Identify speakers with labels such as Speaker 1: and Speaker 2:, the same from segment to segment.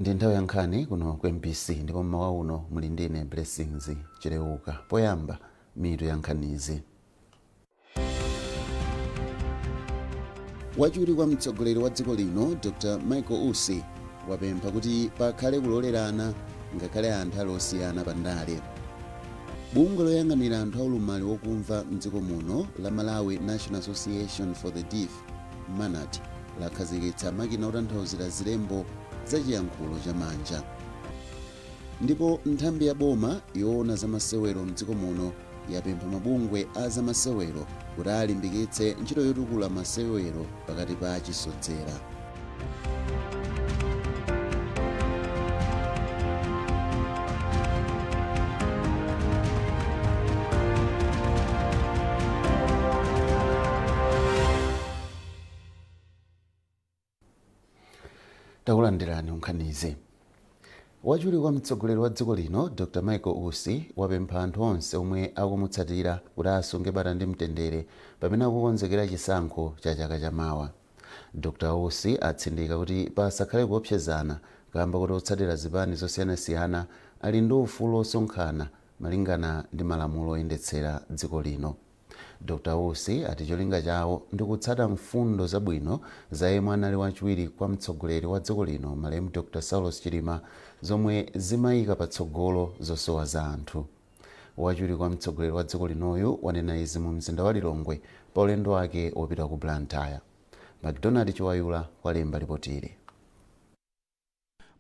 Speaker 1: Ndi nthawi ya nkhani kuno ku MBC ndipo mmawa uno muli ndine Blessings Chileuka. Poyamba, mitu ya nkhanizi. Wachiwiri kwa mtsogoleri wa dziko lino Dr Michael Usi wapempha kuti pakhale kulolerana ngakhale anthu ali osiyana pa ndale. Bungwe loyang'anira anthu aulumali wokumva mdziko muno la Malawi National Association for the Deaf, MANAD, lakhazikitsa makina otanthauzira zilembo za chiyankhulo cha manja. Ndipo nthambi ya boma yoona za masewero mdziko muno yapempha mabungwe a zamasewero kuti alimbikitse ntchito yotukula masewero pakati pa achisodzera. Takulandirani nkhanizi. Wachiwiri kwa mtsogoleri wa dziko lino Dr Michael Usi wapempha anthu onse omwe akumutsatira kuti asunge bata ndi mtendere pamene akukonzekera chisankho cha chaka chamawa. Dr Usi atsindika kuti pasakhale kuopsezana kamba kuti otsatira zipani zosiyanasiyana ali ndi ufulu osonkhana malingana ndi malamulo oyendetsera dziko lino. Dr Usi ati cholinga chawo ndi kutsata mfundo zabwino za yemwe anali wachiwiri kwa mtsogoleri wa dziko lino malemu Dr Saulos Chilima zomwe zimayika patsogolo zosowa za anthu. Wachiwiri kwa mtsogoleri wa dziko linoyu wanena izi mu mzinda wa Lilongwe pa ulendo wake wopita ku Blantyre. MacDonald Chiwayula walemba lipotili.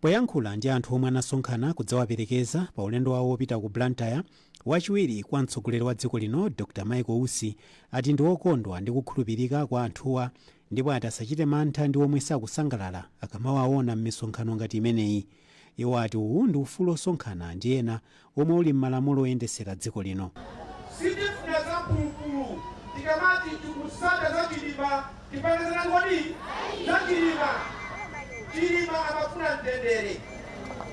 Speaker 2: Poyankhula ndi anthu omwe anasonkhana kudzawaperekeza pa ulendo wawo wopita ku Blantyre, wachiwiri kwa mtsogoleri wa dziko lino Dr Michael Usi ati ndi wokondwa ndi kukhulupirika kwa anthuwa ndipo ati asachite mantha ndi omwe sakusangalala akamawaona m'misonkhano ngati imeneyi. Iwo ati uwu ndi ufulu osonkhana ndi ena omwe uli m'malamulo oyendesera dziko lino.
Speaker 3: Sitifuna za mphulupulu. Tikamati tikusata za Chilima, tipange za ndani kodi? Za Chilima. Chilima amafuna mtendere.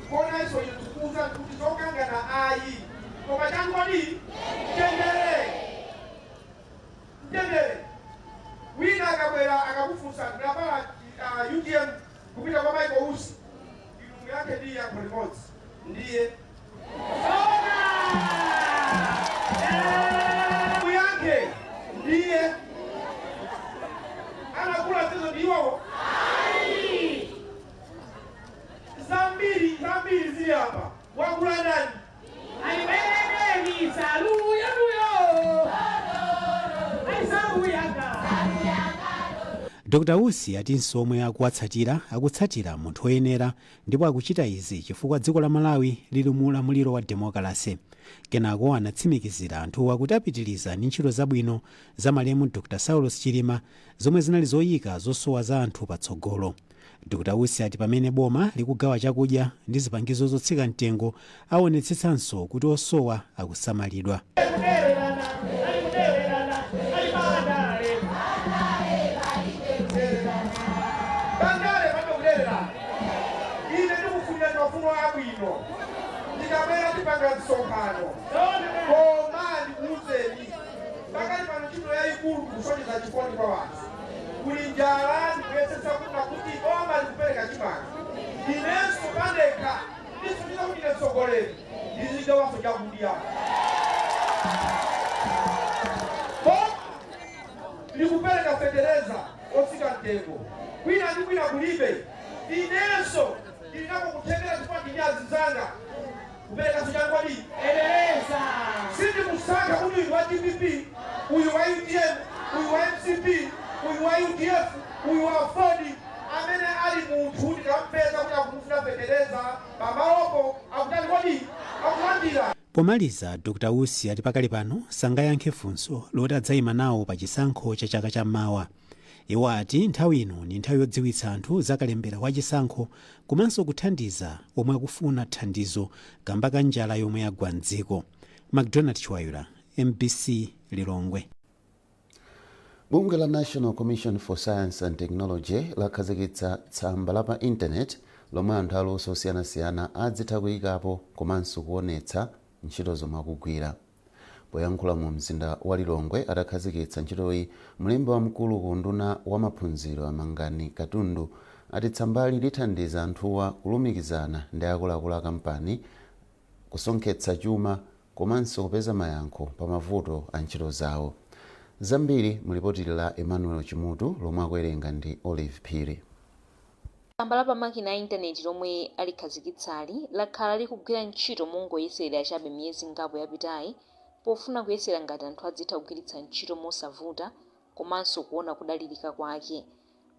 Speaker 3: Konanso ino tikukuwuzani kuti zokangana ayi, koma chani kodi? Mtendere, mtendere. Wina akabwera akakufunsa ndinavala UTM kupita kwa Michael Usi, inu muyankhe ndi yankho limodzi, ndiye muyankhe ndiye anagula zizo ndi iwowo. Zambiri zambiri zili apa, wagula ndani?
Speaker 2: Dr Usi atinso omwe akuwatsatira akutsatira munthu woyenera ndipo akuchita izi chifukwa dziko la Malawi lili mu ulamuliro wa demokalase. Kenako anatsimikizira anthuwa kuti apitiriza ndi ntchito zabwino za malemu Dr Saulos Chilima zomwe zinali zoyika zosowa za anthu patsogolo. Dr Usi ati pamene boma likugawa chakudya ndi zipangizo zotsika mtengo, aonetsetsanso kuti osowa akusamalidwa.
Speaker 3: Pandale palibe kudererana. Ine ndikufunira mafuno abwino. Ndikabwera tipanga msonkhano, koma ndikuwuzeni pakali pano ntchito yayikulu kusonyeza chikondi kwa wanthu. Kuli njala, ndikuyesetsa kuna kuti boma likupereka chimanga, inenso pandekha ndisonyeza kuti ine mtsogoleri ndizigawanso chakudya. Boma likupereka fetereza otsika mtengo, kwina ndi kwina kulibe, inenso ndili nako kuthekera chifukwa ndili azinzanga kuperekanso chakudya. Sindikusankha kuti uyu wa DPP, uyu wa UTM, uyu wa MCP, uyu wa UDF, uyu wa AFORD. Amene ali munthu tikampeza kuti akumufuna fetereza pamalopo, akutani kodi? Akulandira.
Speaker 2: Pomaliza, Dr Usi ati pakali pano sangayankhe funso loti adzayima nawo pa chisankho cha chaka chammawa. Iwo ati nthawi ino ndi nthawi yodziwitsa anthu za kalembera wa chisankho komanso kuthandiza omwe akufuna thandizo kamba ka njala yomwe yagwa mdziko. MacDonald Chiwayula, MBC, Lilongwe.
Speaker 1: Bungwe la National Commission for Science and Technology lakhazikitsa tsamba la pa intaneti lomwe anthu aluso osiyanasiyana adzitha kuyikapo komanso kuonetsa ntchito zomwe akugwira. Poyankhula mu mzinda wa Lilongwe atakhazikitsa ntchitoyi, mlembi wamkulu ku unduna wa maphunziro a Mangani Katundu Ati tsambali lithandiza anthuwa kulumikizana ndi akuluakulu a kampani, kusonkhetsa chuma komanso kupeza mayankho pa mavuto a ntchito zawo. Zambiri mulipoti la Emmanuel Chimutu lomwe akuwerenga ndi Olive Phiri.
Speaker 4: Tsamba la pamakina a intaneti lomwe alikhazikitsali lakhala likugwira ntchito mongoyeserera chabe miyezi ingapo yapitayi, pofuna kuyesera ngati anthu adzitha kugwiritsa ntchito mosavuta komanso kuona kudalirika kwake.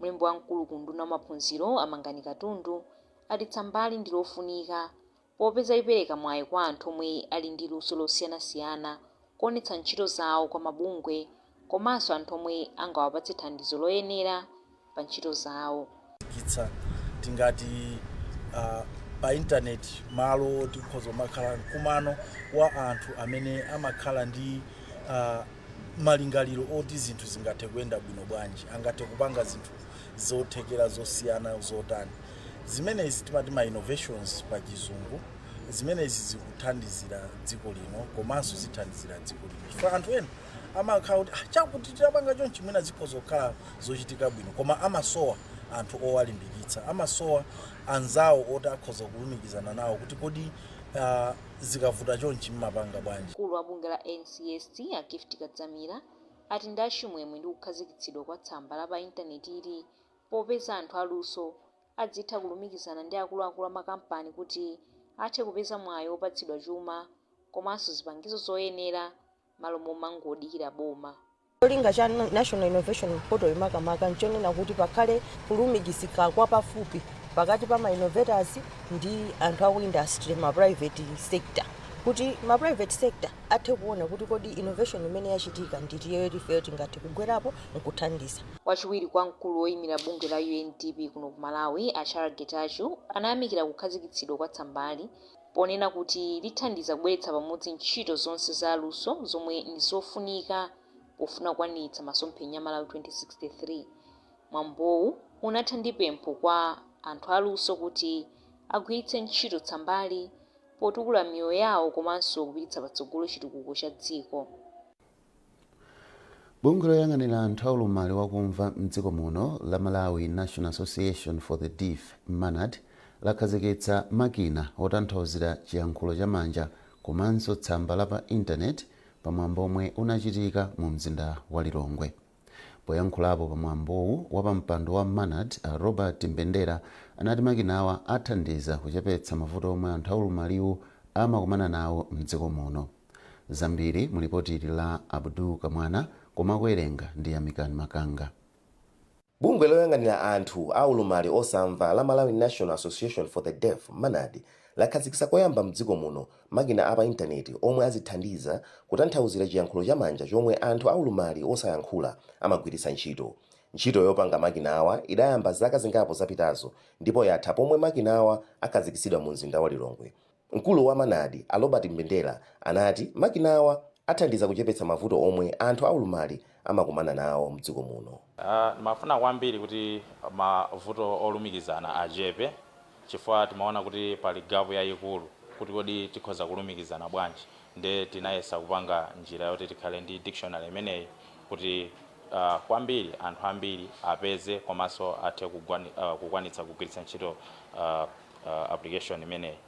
Speaker 4: Mlembi wamkulu ku unduna wa maphunziro, Amangani Katundu, ati tsambali ndi lofunika popeza lipereka mwayi kwa anthu omwe ali ndi luso losiyanasiyana kuonetsa ntchito zawo kwa mabungwe komanso anthu omwe angawapatse thandizo loyenera pa ntchito zawo.
Speaker 5: Kitsa tingati pa intaneti malo tikhoza kumakhala mkumano wa anthu amene amakhala ndi malingaliro oti zinthu zingathe kuyenda bwino bwanji, angathe kupanga zinthu zothekera zosiyana zotani. Zimenezi timati ma innovations pa Chizungu. Zimenezi zikuthandizira dziko lino komanso zithandizira dziko lino, chifukwa anthu ena amakhala kuti, "Ah, chakuti tidapanga chonchi, mwina zikhoza kukhala zochitika bwino," koma amasowa anthu owalimbikitsa, amasowa anzawo oti akhoza kulumikizana nawo kuti kodi zikavuta chonchi mmapanga bwanji?
Speaker 4: Mkulu wa bungwe la NCST, a Gift Kadzamira, ati ndi achimwemwe ndi kukhazikitsidwa kwa tsamba la pa intaneti ili, popeza anthu aluso adzitha kulumikizana ndi akuluakulu a makampani kuti athe kupeza mwayi wopatsidwa chuma komanso zipangizo zoyenera, malo momangodikira boma.
Speaker 6: Cholinga cha National Innovation Portal makamaka nchonena kuti pakhale kulumikizika kwa pafupi pakati pa ma innovators ndi anthu aku industry, ma private sector, kuti ma private sector athe kuona kuti kodi innovation imene yachitika nditiyo ifeyo tingathe kugwerapo nkuthandiza.
Speaker 4: Wachiwiri kwa mkulu woyimira bungwe la UNDP kuno ku Malawi, Achara Getachew, anayamikira kukhazikitsidwa kwa tsambali ponena kuti lithandiza kubweretsa pamodzi ntchito zonse za luso zomwe ndi zofunika pofuna kukwaniritsa masomphenya a Malawi 2063. Mwambowu unatha ndi pempho kwa anthu aluso kuti agwiritse ntchito tsambali potukula miyoyo yawo komanso kupititsa patsogolo chitukuko cha dziko.
Speaker 1: Bungwe loyang'anira anthu aulumali wakumva mdziko muno la Malawi National Association for the Deaf, MANAD, lakhazikitsa makina otanthauzira chiyankhulo chamanja komanso tsamba la pa intaneti pamwambo omwe unachitika mu mzinda wa Lilongwe. Poyankhulapo pamwambowu, wapampando wa MANAD, a Robert Mbendera, anati makinawa athandiza kuchepetsa mavuto omwe anthu aulumaliwu amakumana nawo mdziko muno. Zambiri mulipoti la Abdul Kamwana, koma kuwerenga ndi Yamikani Makanga.
Speaker 7: Bungwe loyang'anira anthu aulumali osamva la Malawi National Association for the Deaf, MANAD, lakhazikitsa koyamba mdziko muno makina apa intaneti omwe azithandiza kutanthauzira chiyankhulo chamanja chomwe anthu aulumali osayankhula amagwiritsa ntchito. Ntchito yopanga makinawa idayamba zaka zingapo zapitazo ndipo yatha pomwe makinawa akhazikitsidwa mu mzinda wa Lilongwe. Mkulu wa MANAD, a Robert Mbendera, anati makinawa athandiza kuchepetsa mavuto omwe anthu aulumali amakumana nawo mdziko muno.
Speaker 8: Mafuna kwambiri kuti mavuto olumikizana achepe, chifukwa timaona kuti pali gap yayikulu kuti kodi tikhoza kulumikizana bwanji. Nde tinayesa kupanga njira yoti tikhale ndi dictionary imeneyi kuti kwambiri anthu ambiri apeze komanso athe kukwanitsa kugwiritsa ntchito application imeneyi.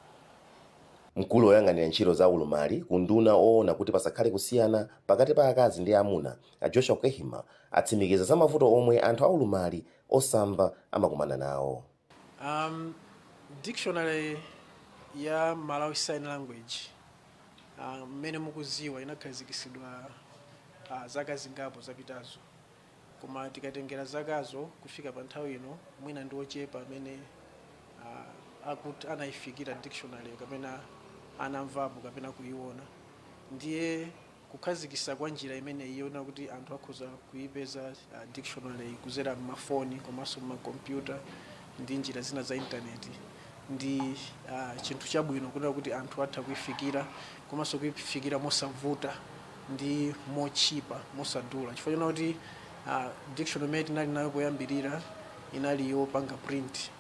Speaker 7: Mkulu woyang'anira ntchito za ulumali ku unduna oona kuti pasakhale kusiyana pakati pa akazi ndi amuna, a Joshua Kwehima, atsimikiza za mavuto omwe anthu aulumali osamva amakumana nawo.
Speaker 9: Dictionary ya Malawi Sign Language, mmene mukuziwa, inakhazikitsidwa zaka zingapo zapitazo, koma tikatengera zakazo kufika pa nthawi ino, mwina ndi ochepa amene akuti anayifikira dictionary kapena anamvapo kapena kuiona. Ndiye kukhazikitsa kwa njira imeneyi yona kuti anthu akhoza kuipeza dictionary kuzera mmafoni komanso mmakompyuta ndi njira zina za intaneti ndi chinthu chabwino, kunena kuti anthu atha kuifikira komanso kuifikira mosavuta ndi mochipa, mosadula, chifukwa chona kuti dictionary imene tinali nayo poyambirira inali yopanga print.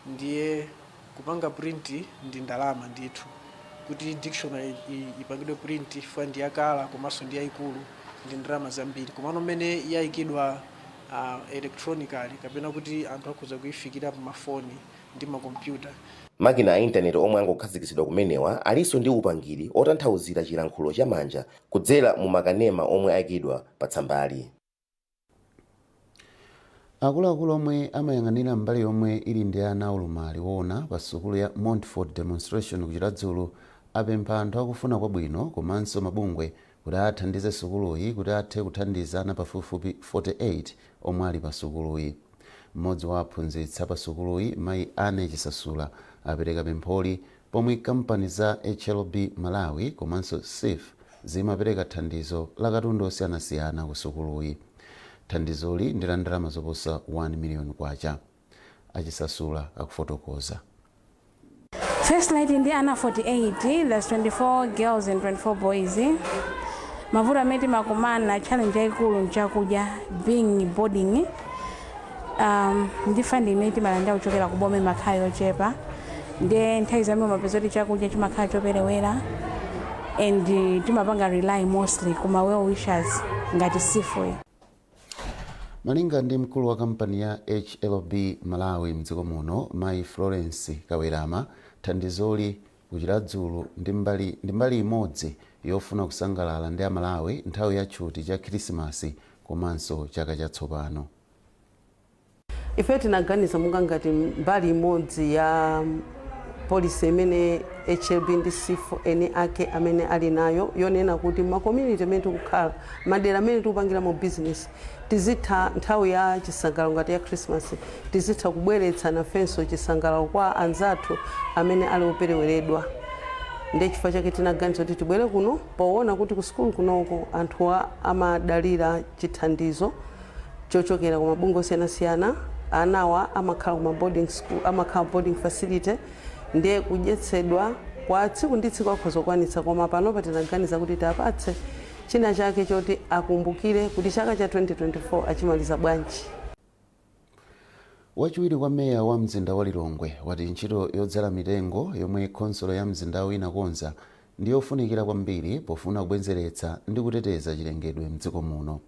Speaker 9: Ndiye kupanga print ndi ndalama ndithu. Kuti dictionary ipangidwe print, chifukwa ndi yakala komanso ndi yayikulu, ndi ndalama zambiri. Komano mmene yayikidwa Electronically, kapena kuti anthu akhoza kuyifikira pa mafoni ndi makompyuta.
Speaker 7: Makina a intaneti omwe angokhazikitsidwa kumenewa alinso ndi upangiri otanthauzira chilankhulo chamanja kudzera mu makanema omwe ayikidwa pa tsambali.
Speaker 1: Akuluakulu omwe amayang'anira mbali yomwe ili ndi ana aulumali wona pa sukulu ya Montfort Demonstration ku Chiradzulu apempha anthu akufuna kwabwino komanso mabungwe kuti athandize sukuluyi kuti athe kuthandiza ana pafupifupi 48 omwe ali pa sukuluyi. Mmodzi wa aphunzitsi pa sukuluyi, Mayi Ane Chisasula, apereka pempholi pomwe kampani za HLB Malawi komanso SIF zimapereka thandizo la katundu osiyanasiyana ku sukuluyi. Thandizoli ndi la ndalama zoposa 1 miliyoni kwacha. Achisasula akufotokoza.
Speaker 10: First Light ndi ana 48, that's 24 girls and 24 boys. Mavuto amene timakumana, challenge yayikulu nchakudya, being boarding, ndi funding imene timalandira kuchokera ku boma imakhala yochepa, ndiye nthawi zambiri umapeza kuti chakudya chimakhala choperewera and timapanga rely mostly kuma well wishers ngati SIF.
Speaker 1: Malinga ndi mkulu wa kampani ya HLB Malawi mdziko muno, Mayi Florence Kawerama, thandizoli kuchiradzulu ndi mbali imodzi yofuna kusangalala ndi Amalawi nthawi ya tchuti cha Khrisimasi komanso chaka chatsopano.
Speaker 11: Ife tinaganiza monga ngati mbali imodzi ya policy imene HLB ndi SIF eni ake amene ali nayo, yonena kuti ma community amene tikukhala, madera amene tikupangira mu business, tizitha nthawi ya chisangalalo ngati ya Christmas tizitha kubweretsa nafenso chisangalalo kwa anzathu amene ali opereweredwa. Ndiye chifukwa chake tinaganiza kuti tibwere kuno, poona kuti ku sukulu kunoko anthuwa amadalira chithandizo chochokera ku mabungwe osiyanasiyana. Anawa amakhala kuma boarding school, amakhala boarding facility, ndiye kudyetsedwa kwa tsiku ndi tsiku akhoza kukwanitsa, koma panopa tinaganiza kuti tiapatse china chake choti akumbukire kuti chaka cha 2024 achimaliza bwanji.
Speaker 1: Wachiwiri kwa meya wa mzinda wa Lilongwe wati ntchito yodzala mitengo yomwe khonsolo ya mzindawu inakonza ndi yofunikira kwambiri pofuna kubwezeretsa ndi kuteteza chilengedwe mdziko muno.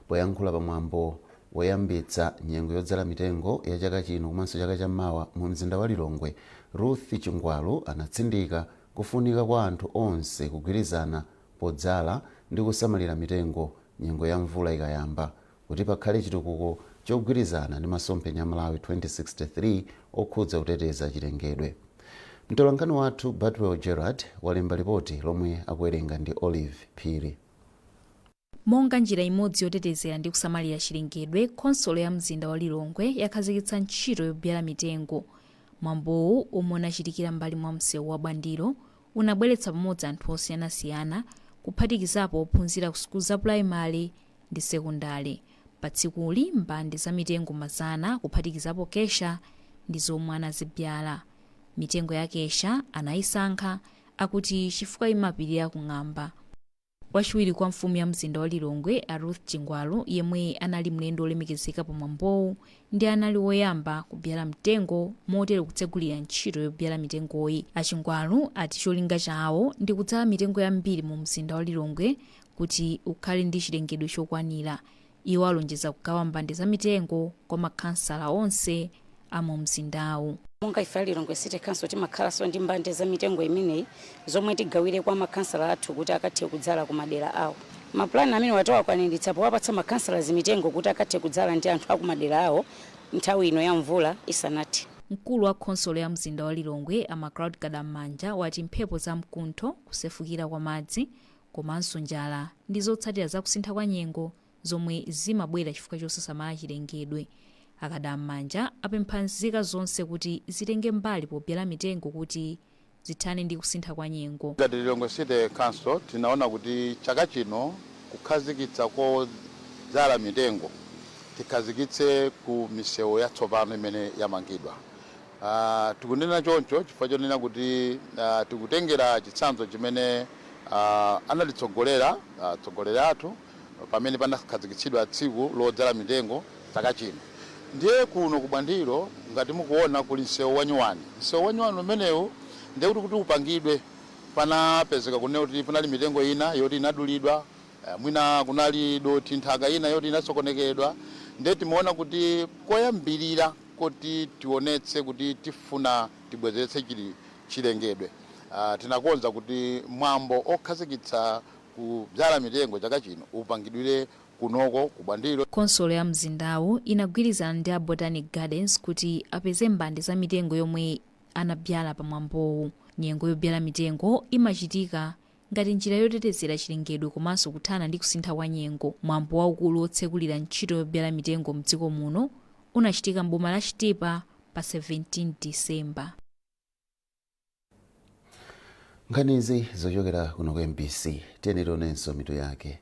Speaker 1: Poyankhula pamwambo woyambitsa nyengo yodzala mitengo ya chaka chino komanso chaka chammawa mu mzinda wa Lilongwe, Ruth Chingwalu anatsindika kufunika kwa anthu onse kugwirizana podzala ndi kusamalira mitengo nyengo ya mvula ikayamba, kuti pakhale chitukuko chogwirizana ndi masomphenya a Malawi 2063 okhudza kuteteza chilengedwe. Mtolankhani wathu Batwell Gerard walemba ripoti lomwe akuwerenga ndi Olive Phiri.
Speaker 4: Monga njira imodzi yotetezera ndi kusamalira chilengedwe, khonsolo ya mzinda wa Lilongwe yakhazikitsa ntchito yobyala mitengo. Mwambowu, omwe unachitikira mbali mwa msewu wa Bwandilo, unabweretsa pamodzi anthu osiyanasiyana, kuphatikizapo ophunzira ku sukulu za pulaimali ndi sekondale. Pa tsikuli, mbande za mitengo 100, kuphatikizapo kesha, ndi zomwe anazibyala. Mitengo ya kesha anayisankha akuti chifukwa imapirira kung'amba. Wachiwiri kwa mfumu ya mzinda wa Lilongwe, a Ruth Chingwalu, yemwe anali mlendo olemekezeka pamwambowu, ndi anali woyamba kubyala mtengo, motero kutsegulira ntchito yobyala mitengoyi. Achingwalu ati cholinga chawo ndi kudzala mitengo yambiri mu mzinda wa Lilongwe kuti ukhale ndi chilengedwe chokwanira. Iwo alonjeza kugawa mbande za mitengo kwa makhansala onse a mu mzindawu.
Speaker 12: Monga ife a Lilongwe City Council, timakhalanso ndi mbande za mitengo imeneyi zomwe tigawire kwa makhansala athu kuti akathe kudzala ku madera awo. Mapulani amene watawakwaniritsa powapatsa makhansala mitengo kuti akathe kudzala ndi anthu akumadera awo nthawi ino ya mvula isanathe.
Speaker 4: Mkulu wa khonsolo ya mzinda wa Lilongwe, a Macloud Kadam'manja, wati mphepo za mkuntho, kusefukira kwa madzi komanso njala ndi zotsatira za kusintha kwa nyengo zomwe zimabwera chifukwa chosasamala chilengedwe. Akadam'manja apempha nzika zonse kuti zitenge mbali pobyala mitengo kuti zithane ndi kusintha kwa nyengo.
Speaker 13: Ngati Lilongwe City Council, tinaona kuti chaka chino kukhazikitsa kodzala mitengo tikhazikitse ku misewu yatsopano imene yamangidwa. Tikunena choncho chifukwa chonena kuti tikutengera chitsanzo chimene anatitsogolera atsogoleri athu pamene panakhazikitsidwa tsiku lodzala mitengo chaka chino. Ndiye kuno ku Bwandilo, ngati mukuona, kuli msewu wanyuwani. Msewu wanyuwani umenewu ndiye kuti upangidwe panapezeka kunena kuti panali mitengo ina yoti inadulidwa, mwina kunali doti, nthaka ina yoti inasokonekedwa. Ndiye timaona kuti koyambirira kuti tionetse kuti tifuna tibwezeretse chilengedwe, tinakonza kuti mwambo okhazikitsa kubyala mitengo chaka chino upangidwire kunoko ku Bwandilo.
Speaker 4: Khonsolo ya mzindawu inagwirizana ndi a Botanic Gardens kuti apeze mbande za mitengo yomwe anabyala pamwambowu. Nyengo yobyala mitengo imachitika ngati njira yotetezera chilengedwe komanso kuthana ndi kusintha kwa nyengo. Mwambo waukulu wotsekulira ntchito yobyala mitengo mdziko muno unachitika m'boma la Chitipa pa 17 Disemba.
Speaker 1: Nkhanizi zochokera kuno ku MBC. Tiyeni tionenso mitu yake.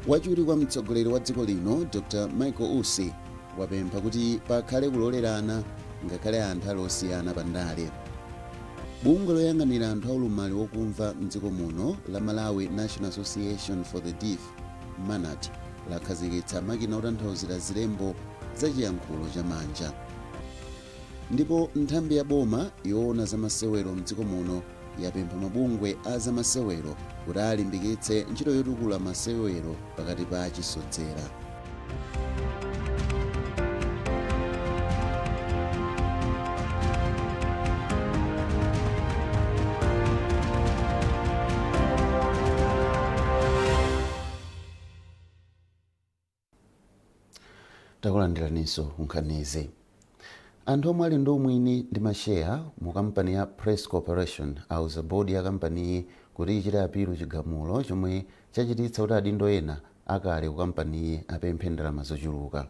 Speaker 1: Wachiwiri kwa mtsogoleri wa dziko lino Dr Michael Usi wapempha kuti pakhale kulolerana ngakhale anthu ali osiyana pa ndale. Bungwe loyang'anira anthu aulumali wokumva mdziko muno la Malawi National Association for the Deaf, MANAD, lakhazikitsa makina otanthauzira zilembo za chiyankhulo cha manja. Ndipo nthambi ya boma yoona zamasewero mdziko muno yapempha mabungwe a zamasewero kuti alimbikitse ntchito yotukula masewero pakati pa achisodzera. Takulandiraninso nkhanizi. Anthu omwe ali ndi umwini ndi masheya mu kampani ya Press Corporation auza bodi ya kampaniyi kuti ichite apilu chigamulo chomwe chachititsa kuti adindo ena akale ku kampaniyi apemphe ndalama zochuluka.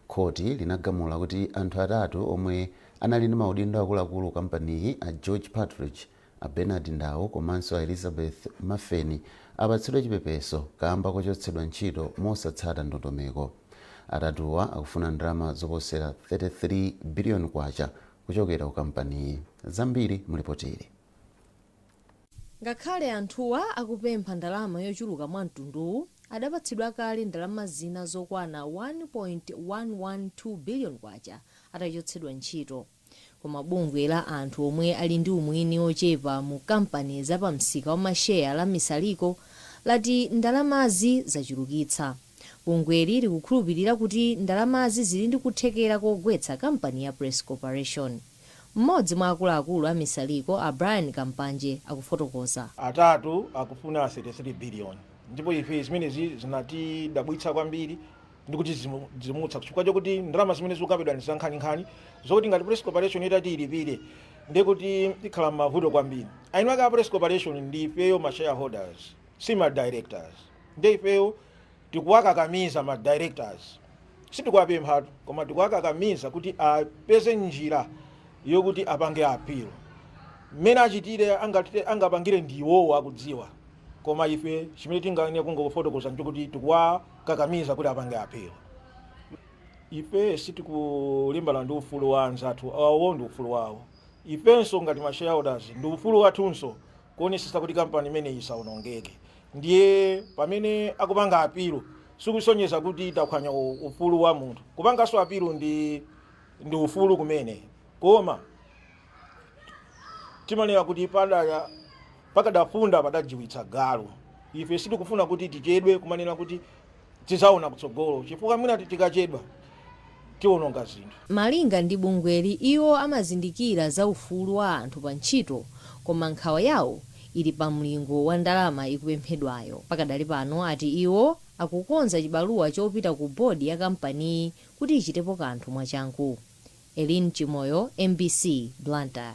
Speaker 1: Khoti linagamula kuti anthu atatu omwe anali ndi maudindo akuluakulu ku kampaniyi, a George Partridge, a Bernard Ndau komanso a Elizabeth Mafeni, apatsidwe chipepeso kamba kochotsedwa ntchito mosatsata ndondomeko. Atatuwa akufuna ndalama zoposera 33 billion kwacha kuchokera ku kampaniyi. Zambiri mulipotili.
Speaker 14: Ngakhale anthuwa akupempha ndalama yochuluka mwa mtunduwu, adapatsidwa kale ndalama zina zokwana 1.112 billion kwacha atachotsedwa ntchito. Koma bungwe la anthu omwe ali ndi umwini ochepa mu kampani zapamsika wa masheya la Misaliko lati ndalamazi zachulukitsa. Bungweli likukhulupirira kuti ndalamazi zili ndi kuthekera kogwetsa kampani ya Press Corporation. Mmodzi mwa akuluakulu a Misaliko, a Brian Kampanje, akufotokoza.
Speaker 15: Atatu akufuna 33 billion, ndipo ife zimenezi zinatidabwitsa kwambiri ndikuti zimutsa, chifukwa chokuti ndalama zimene zikukambidwa ndi zankhaninkhani, zokuti ngati Press Corporation itati ilipire ndikuti ikhala mavuto kwambiri. Eni ake a Press Corporation ndi ifeyo ma shareholders, si ma directors. Ndi ifeyo tikuwakakamiza ma directors, sitikuwapemphatu, koma tikuwakakamiza kuti apeze njira yokuti apange appeal. Mmene achitire, angapangire ndi iwowo akudziwa, koma ife chimene tinganene kungofotokoza nchokuti tikuwakakamiza kuti apange appeal. Ife sitikulimbana ndi ufulu wa anzathu, awo ndi ufulu wawo. Ifenso ngati ma shareholders ndi ufulu wathunso kuonesesa kuti kampani imeneyi isawonongeke. Ndiye pamene akupanga appeal, sikusonyeza kuti taphwanya ufulu wa munthu. Kupanganso appeal ndi ufulu kumene, koma timanena kuti pakadafunda padajiwitsa galu. Ife sitikufuna kuti tichedwe kumanena kuti tizaona kutsogolo, chifukwa mwina tikachedwa tiwononga zinthu.
Speaker 14: Malinga ndi bungweli, iwo amazindikira za ufulu wa anthu pa ntchito, koma nkhawa yawo ili pa mlingo wa ndalama ikupemphedwayo. Pakadali pano ati iwo akukonza chibaluwa chopita ku bodi ya kampaniyi kuti ichitepo kanthu mwachangu. Elin Chimoyo, MBC, Blantyre.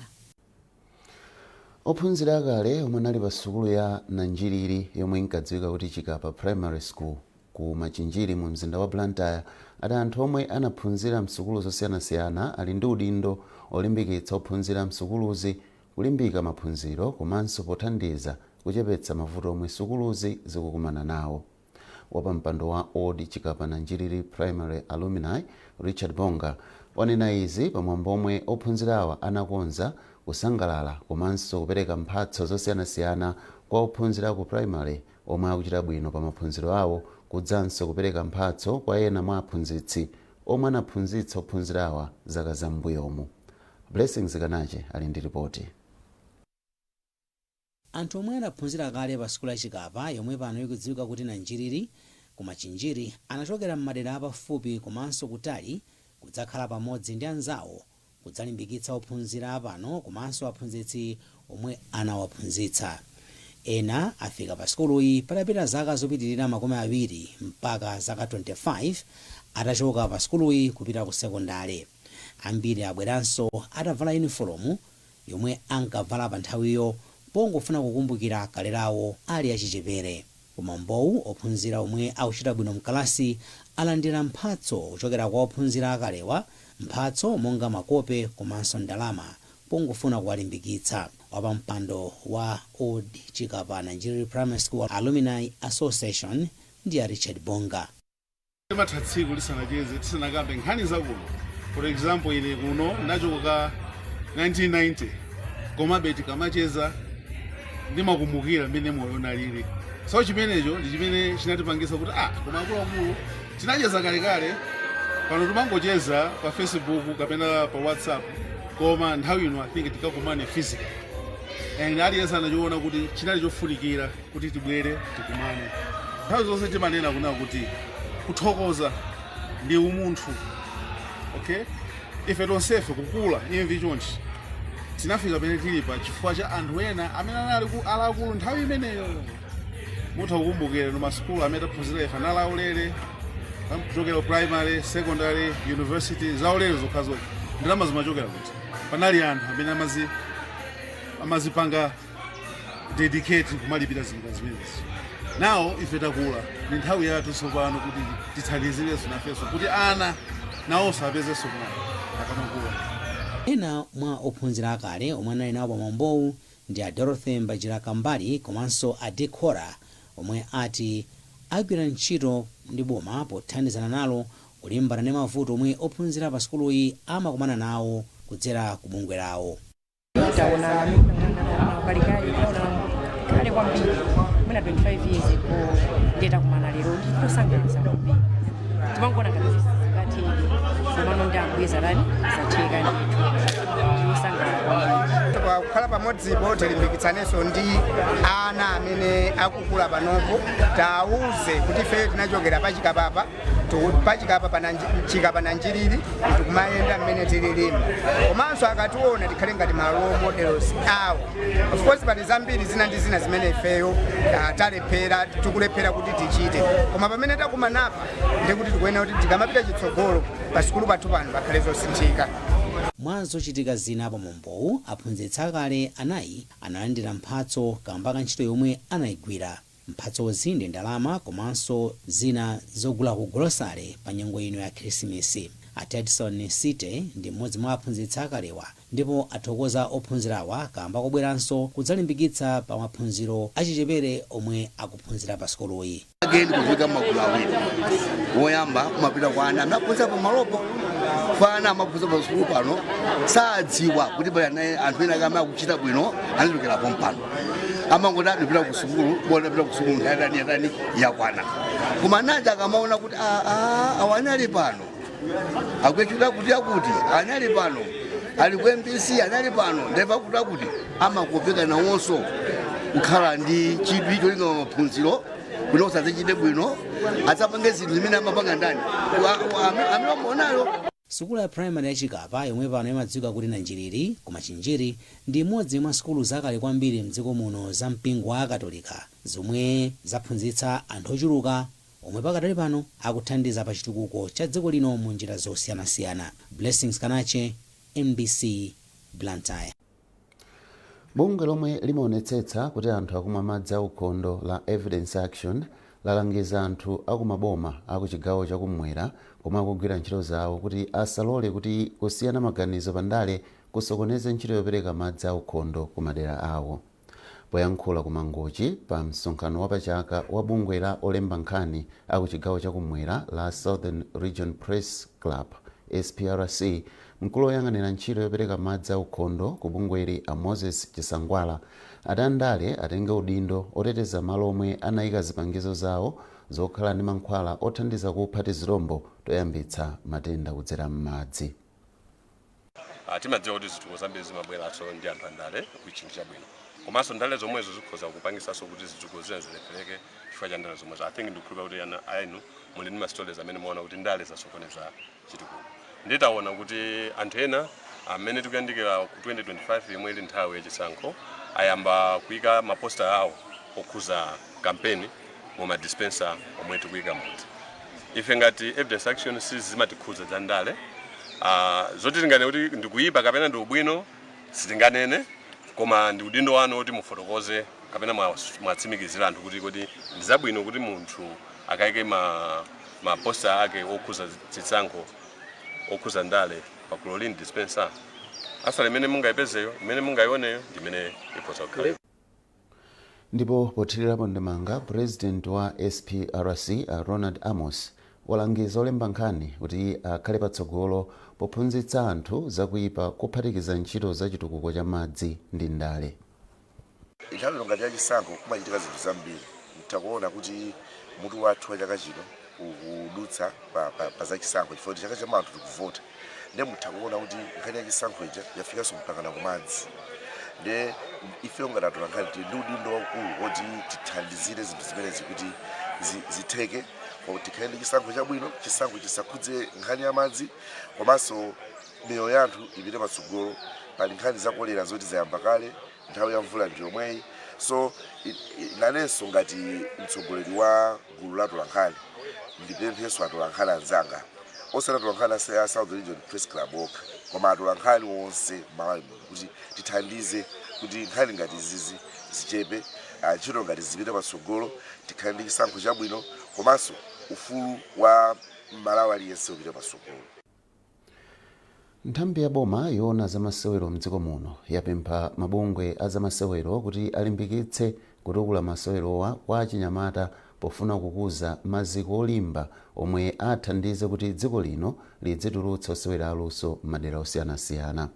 Speaker 1: Ophunzira akale omwe anali pa sukulu ya Nanjiriri, yomwe inkadziwika kuti Chikapa Primary School, ku Machinjiri mu mzinda wa Blantyre, ati anthu omwe anaphunzira msukulu zosiyanasiyana ali ndi udindo olimbikitsa ophunzira msukuluzi kulimbika maphunziro komanso pothandiza kuchepetsa mavuto omwe sukuluzi zikukumana nawo. Wapampando wa Old Chikapa Nanjiriri Primary Alumni, Richard Bonga, wanena izi pamwambo omwe ophunzirawa anakonza kusangalala komanso kupereka mphatso zosiyanasiyana kwa ophunzira ku primary omwe akuchita bwino pa maphunziro awo, kudzanso kupereka mphatso kwa ena mwa aphunzitsi omwe anaphunzitsa ophunzirawa zaka zam'mbuyomu. Blessings Kanache ali ndi ripoti.
Speaker 2: Anthu omwe anaphunzira kale pa sukulu ya Chikapa, yomwe pano ikudziwika kuti Nanjiriri kumachinjiri, anachokera m'madera apafupi komanso kutali kudzakhala pamodzi ndi anzawo kudzalimbikitsa ophunzira apano komanso aphunzitsi omwe anawaphunzitsa. Ena afika pa sukuluyi patapita zaka zopitirira 20 mpaka zaka 25 atachoka pa sukuluyi kupita ku sekondale. Ambiri abweranso atavala yunifolomu yomwe ankavala pa nthawiyo pongofuna kukumbukira kale lawo ali achichepere. Kumwambowu, ophunzira omwe akuchita bwino mkalasi alandira mphatso kuchokera kwa ophunzira akalewa, mphatso monga makope komanso ndalama pongofuna kuwalimbikitsa. Wapampando wa Old Chikapa Nanjiriri Primary School Alumni Association ndi a Richard Bonga.
Speaker 16: Timatha tsiku lisanacheze tisanakambe nkhani zakuno. For example, ine kuno ndachoka 1990, komabe tikamacheza ndimakumbukira mmene moyo unalili. So chimenecho ndi chimene chinatipangisa kuti koma akuluakulu tinacheza kalekale. Pano timangocheza pa Facebook kapena pa WhatsApp, koma nthawi ino I think tikakumane physical, and aliyense anachiona kuti chinali chofunikira kuti tibwere tikumane. Nthawi zonse timanena kuna kuti kuthokoza ndi umunthu, okay? Ife tonsefe kukula imvi chonchi tinafika pene tilipa chifukwa cha anthu ena amene anali alakulu nthawi imeneyo. Mutha kukumbukira no masukulu amene taphunzira ife anali aulere, kuchokera primary, secondary, university, zaulere zokhazokha. Ndalama zimachokera kuti? Panali anthu amene amazipanga dedicate kumalipira zinthu zimenezi. Nawo ife takula, ndi nthawi yathu tsopano kuti tithandizirenso nafenso kuti ana nawonso apezenso mwayi akamakula.
Speaker 2: Ena mwa ophunzira akale omwe anali nawo pamwambowu ndi a Dorothy Mbajira Kambali komanso a Dick Hora, omwe ati agwira ntchito ndi boma pothandizana nalo kulimbana ndi mavuto omwe ophunzira pa sukuluyi amakumana nawo kudzera ku bungwe lawo.
Speaker 17: Taonana kalekale, taonana kale kwambiri, mwina 25 years ago, ndiye takumana lero, nditosangalatsa kwambiri. Timangoona ngati zingatheke, komano ndi Ambuye zatani, zatheka ndithu. Ndiosangalala kwambiri.
Speaker 18: Kukhala pamodzipo tilimbikitsanenso ndi ana amene akukula panopo, tawuze kuti ife tinachokera pachikapapa, pachikapa pana Chikapa Nanjiriri, tikumayenda mmene tililimo, komanso akationa tikhale ngati ma role models awo. Of course pali zambiri zina ndi zina zimene ifeyo talephera, tikulephera kuti tichite, koma pamene takumanapa ndikuti tikuyenera kuti tikamapita chitsogolo pa sukulu pathu pano pakhale zosinthika.
Speaker 2: Mwa zochitika zina pamwambowu, aphunzitsi akale anayi analandira mphatso kamba ka ntchito yomwe anayigwira. Mphatsozi ndi ndalama komanso zina zogula ku golosale pa nyengo ino ya Khrisimisi. A Tedson City ndi mmodzi mwa aphunzitsi akalewa ndipo athokoza ophunzirawa kamba kobweranso kudzalimbikitsa pa maphunziro achichepere omwe akuphunzira pa sukuluyi.
Speaker 19: Ake ndikufika magulu awiri. Woyamba umapita kwa ana amene aphunzira pamalopo. Fa ana amaphunzira pa sukulu pano sadziwa kuti pali anthu ena ake amene akuchita bwino anachokera pompano. Amangoti adipita ku sukulu, bona pita ku sukulu nthawi yatani yatani yakwana. Koma anaja akamaona kuti awa anali pano akuchita kuti akuti anali pano, ali ku MBC, anali pano, ndeva kuti akuti amakopeka nawonso kukhala ndi chidwi cholinga maphunziro kuti osadzachite bwino, adzapange zinthu zimene amapanga ndani amene amaonayo.
Speaker 2: Sukulu ya primary ya Chikapa, yomwe pano imadziwika kuti Nanjiriri kumachinjiri, ndi imodzi mwa sukulu zakale kwambiri mdziko muno za mpingo wa Akatolika zomwe zaphunzitsa anthu ochuluka omwe pakadali pano akuthandiza pa chitukuko cha dziko lino mu njira zosiyanasiyana. Blessings Kanache, MBC, Blantyre.
Speaker 1: Bungwe lomwe limaonetsetsa kuti anthu akumwa madzi aukhondo la Evidence Action lalangiza anthu akumaboma aku chigawo chakumwera komwe akugwira ntchito zawo kuti asalole kuti kusiyana maganizo pandale kusokoneze ntchito yopereka madzi aukhondo ku madera awo. Poyankhula ku Mangochi pa msonkhano wapachaka wa bungwe la olemba nkhani aku chigawo chakumwera la Southern Region Press Club, SPRC, mkulu woyang'anira ntchito yopereka madzi aukhondo ku bungweli a Moses Chisangwala ati andale atenge udindo oteteza malo omwe anayika zipangizo zawo zokhala ndi mankhwala othandiza kupha tizilombo toyambitsa matenda kudzera m'madzi.
Speaker 20: Timadziwa kuti zitukuko zambiri zimabweranso ndi anthu andale, which ndi chabwino. Komanso ndale zomwezo zikhoza kupangisanso kuti zitukuko zina zilephereke chifukwa cha ndale zomwezo. I think ndikukhulupirira kuti ana ainu muli ndi ma stories amene muona kuti ndale zasokoneza chitukuko. Nditaona kuti anthu ena amene tikuyandikira ku 2025, yomwe ili nthawi yachisankho, ayamba kuyika ma poster awo okhuza kampeni mu ma dispenser omwe tikuyika mudzi. Ife ngati Evidence Action sizimatikhudza za ndale. Zoti tinganene kuti ndikuyipa kapena ndi ubwino sitinganene, koma ndi udindo wanu woti mufotokoze kapena mwatsimikizira anthu kuti kodi ndi zabwino kuti munthu akayike ma poster ake okhuza chisankho, okhuza ndale pa chlorine dispenser. Answer imene mungayipezeyo, imene mungayioneyo, ndi imene ikhoza kukhala.
Speaker 1: Ndipo pothirirapo ndemanga, President wa SPRC Ronald Amos walangiza olemba nkhani kuti akhale patsogolo pophunzitsa anthu zakuyipa kuphatikiza ntchito za chitukuko cha madzi ndi ndale.
Speaker 21: Nthawi ino ngati yachisankho kumachitika zinthu zambiri. Mutakuona kuti mutu wathu wa chaka chino ukudutsa pa zachisankho, chifukwa kuti chaka chamawa tikuvota, ndiye mutha kuona kuti nkhani yachisankho ija yafikanso mpakana kumadzi. Ndiye ife ngati atolankhani tili ndi udindo waukulu woti tithandizire zinthu zimenezi kuti zitheke, tikhale ndi chisankho chabwino, chisankho chisakhudze nkhani ya madzi, komanso miyoyo ya anthu ipite patsogolo. Pali nkhani za kolera zoti zayamba kale, nthawi ya mvula ndi yomweyi. So nanenso ngati mtsogoleri wa gulu la atolankhani ndipemphenso atolankhani anzanga, osati atolankhani a Southern Region Press Club okha, koma atolankhani onse Malawi muno, kuti tithandize kuti nkhani ngati izizi zichepe, ntchito ngati zipite patsogolo, tikhale ndi chisankho chabwino, komanso ufulu wa Malawi aliyense upite patsogolo.
Speaker 1: Nthambi ya boma yoona zamasewero mdziko muno yapempha mabungwe a zamasewero kuti alimbikitse kutukula masewerowa kwa achinyamata pofuna kukuza maziko olimba omwe athandize kuti dziko lino lidzitulutsa osewera aluso m'madera osiyanasiyana.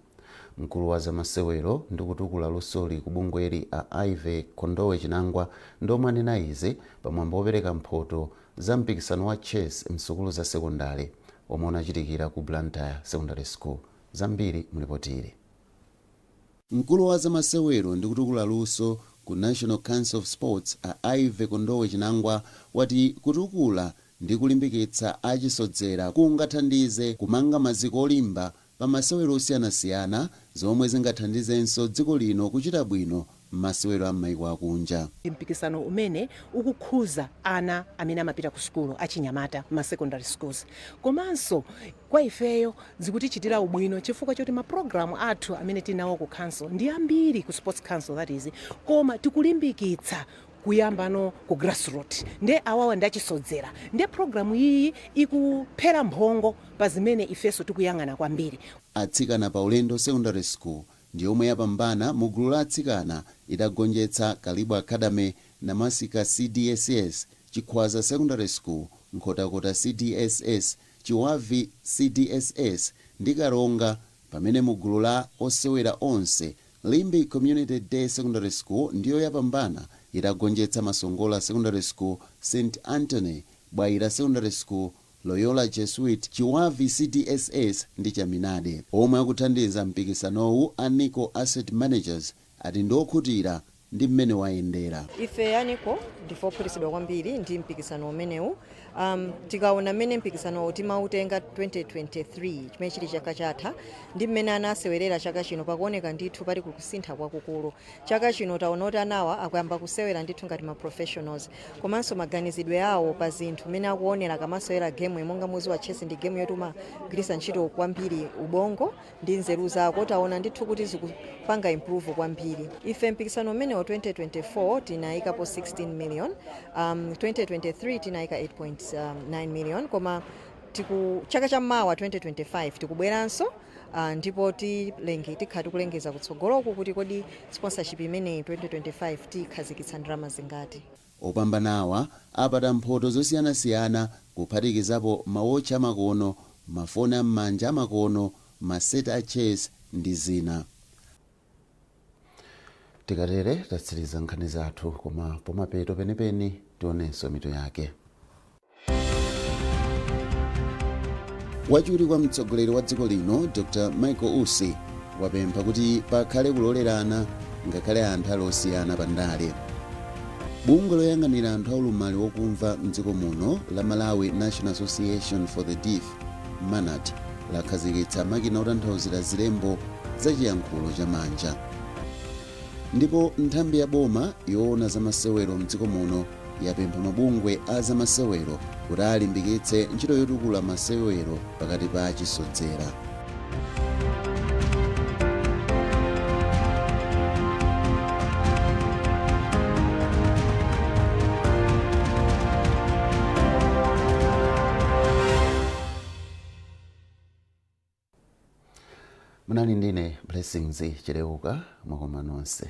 Speaker 1: Mkulu wa zamasewero ndi kutukula lusoli ku bungweli, a Ivy Kondowe Chinangwa, ndomwe anena izi pamwambo wopereka mphoto za mpikisano wa chess msukulu za sekondale omwe unachitikira ku Blantyre Secondary School. Zambiri mulipoti ili. Mkulu wa zamasewero ndi kutukula luso ku National Council of Sports, a Ivy Kondowe Chinangwa, wati kutukula ndi kulimbikitsa achisodzera kungathandize kumanga maziko olimba pa masewero osiyanasiyana, zomwe zingathandizenso dziko lino kuchita bwino m'masewero a m'maiko akunja.
Speaker 22: Mpikisano umene ukukhuza ana amene amapita ku sukulu, achinyamata ma secondary schools, komanso kwa ifeyo zikutichitira ubwino chifukwa choti mapulogalamu athu amene tinawo ku council ndi ambiri, ku Sports Council that is, koma tikulimbikitsa kuyambano ku grassroot. Nde awawa ndachisodzera, nde programu iyi ikuphera mphongo pa zimene ifenso tikuyang'ana kwambiri.
Speaker 1: Atsikana pa Ulendo Secondary School ndi yomwe yapambana mu gulu la atsikana itagonjetsa Kalibu Academy, Namasika CDSS, Chikhwaza Secondary School, Nkhotakota CDSS, Chiwavi CDSS ndi Karonga, pamene mu gulu la osewera onse Limbe Community Day Secondary School ndiyo yapambana itagonjetsa Masongola Secondary School, St Anthony, Bwaila Secondary School, Loyola Jesuit, Chiwavi CDSS ndi Chaminade. Omwe akuthandiza mpikisanowu, a Nico Asset Managers, ati ndiokhutira ndi mmene wayendera.
Speaker 23: Ife a Nico ndife okhutitsidwa kwambiri ndi mpikisano umenewu. Tikaona mmene mpikisanowu timautenga 2023, chimene chili chaka chatha, ndi mmene ana asewerera chaka chino, pakuoneka ndithu pali kusintha kwakukulu. Chaka chino taona kuti anawa akuyamba kusewera ndithu ngati ma professionals, komanso maganizidwe awo pa zinthu, mmene akuonera kamasewera game, monga muzi wa chess ndi game yoti umagwiritsa ntchito kwambiri ubongo ndi nzeru zako, taona ndithu kuti zikupanga improve kwambiri. Ife mpikisano umenewo 2024 tinayikapo 16 million, 2023 tinayika 8.9 million, koma tiku chaka cha mawa 2025 tikubweranso, ndipo tikhala tikulengeza kutsogoloku kuti kodi sponsorship imeneyi 2025 tikhazikitsa ndalama zingati.
Speaker 1: Opambanawa apata mphoto zosiyanasiyana, kuphatikizapo mawotchi amakono, mafoni am'manja amakono, maseti a chess ndi zina. Tikatere tatsiriza nkhani zathu, koma pomapeto penipeni tionenso mitu yake. Wachiwiri kwa mtsogoleri wa dziko lino, Dr Michael Usi, wapempha kuti pakhale kulolerana Ngakhale anthu ali osiyana pa ndale. Bungwe loyang'anira anthu aulumali wokumva mdziko muno la Malawi National Association for the Deaf, MANAD, lakhazikitsa makina otanthauzira zilembo za chiyankhulo cha manja. Ndipo nthambi ya boma yoona zamasewero mdziko muno yapempha mabungwe a zamasewero kuti alimbikitse ntchito yotukula masewero pakati pa achisodzera. Munali ndine Blessings Chileuka. Mwakoma nonse.